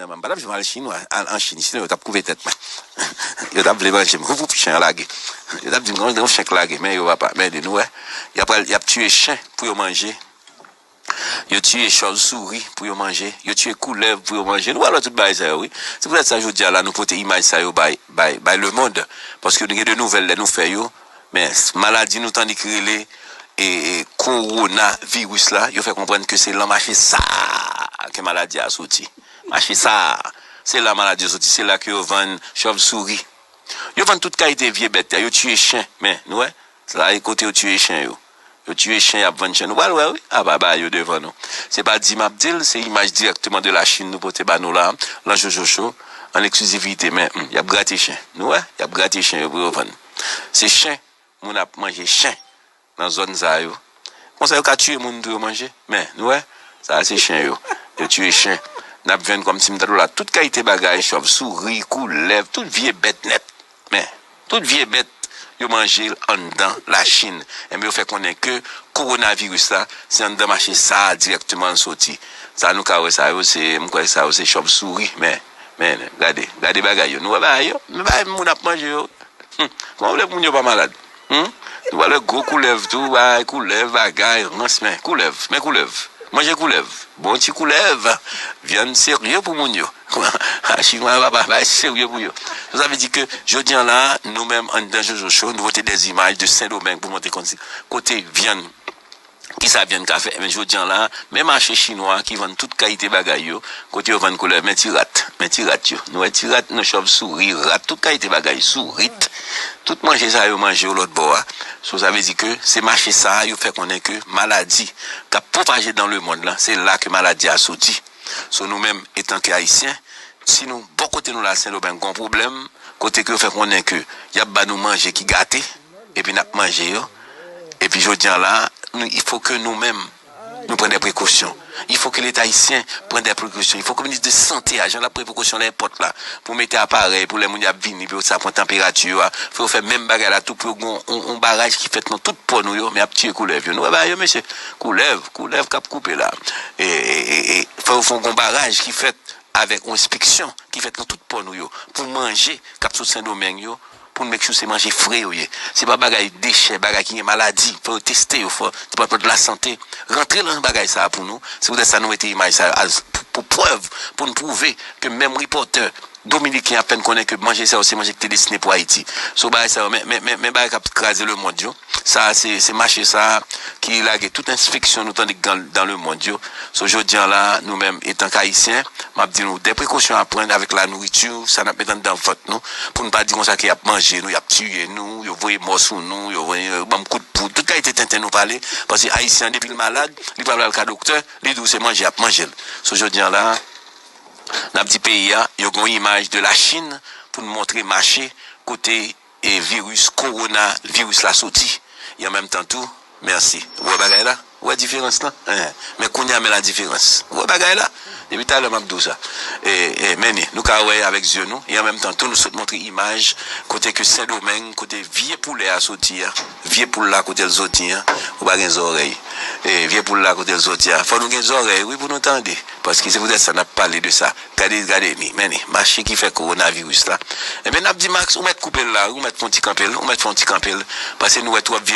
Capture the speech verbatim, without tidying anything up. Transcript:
M pa t ap janm al Chin, an Chin, sinon yo t ap koupe tèt mwen. Yo t ap vle manje m. Woup, woup, chen an lage. Yo t ap di m, "Yon chen k lage, men yo papa, men de nou wè." Y ap, y ap tiye chen pou yo manje. Yo tiye chòv souri pou yo manje. Yo tiye koulèv pou yo manje. Nou pral wè tout bagay sa yo, wi. Se poutèt sa, jodi a la, nou pote imaj sa yo bay, bay, bay lemonn. Paske nou gen de nouvèl lè nou fè yo. Men maladi nou tande ki rele e, e, kowonaviris la, yo fè konprann ke se lan mache sa a ke maladi a soti. Mache sa a, se la maladi a soti, se la ke yo vann chòv souri. Yo vann tout kalite vye bèt, yo tiye chen, men, nou wè, sa e kote yo tiye chen yo. Yo tiye chen, y ap vann chen. Nou pral wè, wi. A, ba, ba yo devan nou. Se pa di m ap di l, se imaj dirèkteman de la Chine nou pote ba nou la, lan Jojo Show, an eksklizivite, men, hmm, y ap grate chen. Nou wè, y ap grate chen yo pou yo vann. Se chen, moun ap manje chen nan zòn sa yo. Konsa yo ka tiye moun tou yo manje. Men, nou wè, sa a se chen yo. Yo tiye chen. N ap jwenn kòmsi m ta di w la, tout kalite bagay, chòv souri, koulèv, tout vye bèt nèt. Men, tout vye bèt, yo manje l anndan Lachin. Enben, yo fè konnen ke kowonaviris la, se anndan mache sa a dirèkteman l soti. Sa nou ka wè sa yo, se, m kwè sa yo se chòv souri. Men, men, gade, gade bagay yo. Nou wè bagay yo? Men bagay moun ap manje yo. Hmm. Kòman w vle pou moun yo pa malad? Hmm? Nou pral wè gwo koulèv tou, bay koulèv, bagay, rans, men koulèv, men koulèv. Manje koulèv. Bon ti koulèv. Vyann serye pou moun yo. Chinwa yo pa bay serye pou yo. Sa vle di ke jodi an la, nou menm anndan Jojo Show, nou pote des images de Sendomeng pou montre konsi kote vyann Kisa vyann ka fè? Men jodi an la, men mache chinwa ki vann tout kalite bagay yo, kote yo vann koulèv, men ti rat, men ti rat yo. Nou wè ti rat, nou chòv souri, rat, tout kalite bagay, sourit. Tout manje sa yo manje yo lòt bò a. So, sa vle di ke se mache sa a yo fè konnen ke maladi k ap pwopaje dan lemonn lan, se la ke maladi a soti. So, nou menm, etanke Ayisyen, si nou, bò kote nou la, Sendomeng, gon pwoblèm, kote ke yo fè konnen ke y ap ba nou manje ki gate, epi n ap manje yo. Epi jodi an la, nou, il faut que nou menm, nou pran de prekosyon. Il faut que Leta ayisyen pran de prekosyon. Il faut que minis de sante a, jan l ap pran prekosyon lè pòt la, pou mete aparèy, pou lè moun y ap vini, pou yo sa pran tanperati yo a, fò yo fè menm bagay la tou, pou yo gon on, on baraj ki fèt nan tout pò nou yo, men ap tiye koulèv yo. Nou wè bagay yo, mesye? Koulèv, koulèv k ap koupe la. E, e, e, e, fò yo fè yon baraj ki fèt avèk yon enspeksyon ki fèt nan tout pò nou yo, pou manje k ap sot Sendomeng yo, pou n make sure se manje fre yo ye. Se pa bagay dechè, bagay ki gen maladi. Fò yo teste yo, fò Depatman de Lasante rantre nan bagay sa a pou nou. Se poutèt sa nou mete imaj sa a pou, pou prèv, pou n pwouve ke menm ripòtè dominiken ap fè n konnen ke manje sa yo se manje ki te destine pou Ayiti. So bagay sa yo, men, men, men, men bagay k ap kraze lemonn yo. Sa a se, se mache sa a ki lage tout enspeksyon nou tande k dan, dan lemonn yo. So jodi an la, nou menm, etanke Ayisyen, m ap di nou, de prekosyon a pran avèk la nouriti, sa n ap met anndan vant nou, pou n pa di konsa ke y ap manje nou, y ap tiye nou, yo voye mò sou nou, yo voye, yo ban m kout poud, tout kalite tenten nou pale, paske Ayisyen an, depi l malad, li pa vle al ka doktè, li di w se manje y ap manje l. So jodi an la, n ap di peyi a, yo gen yon imaj de Lachin pou n montre mache kote e viris, kowonaviris la soti. E an menm tan tou, mèsi. Ou wè bagay la? Ou wè diferans lan? Hein. Men kounye a, men la diferans. Ou wè bagay la? Depi talè m ap di w sa. E, e, men ni, nou ka wè avèk zye nou. E an menm tan tou, nou sot montre imaj kote ke Sendomeng, kote vye poulè a soti a. Vye poul la, kote l soti a. Ou pa gen zòrèy. E, vye poul la, kote l soti a. Fò nou gen zòrèy, wi, pou nou tande. Paske se poutèt sa n ap pale de sa. Gade, gade, ni, men ni, mache ki fè kowonaviris la. Ebyen, n ap di Max, ou mèt koupe l la, wi, ou mèt fè yon ti kanpe l, ou mèt fè yon ti kanpe l. Paske nou wè twòp vye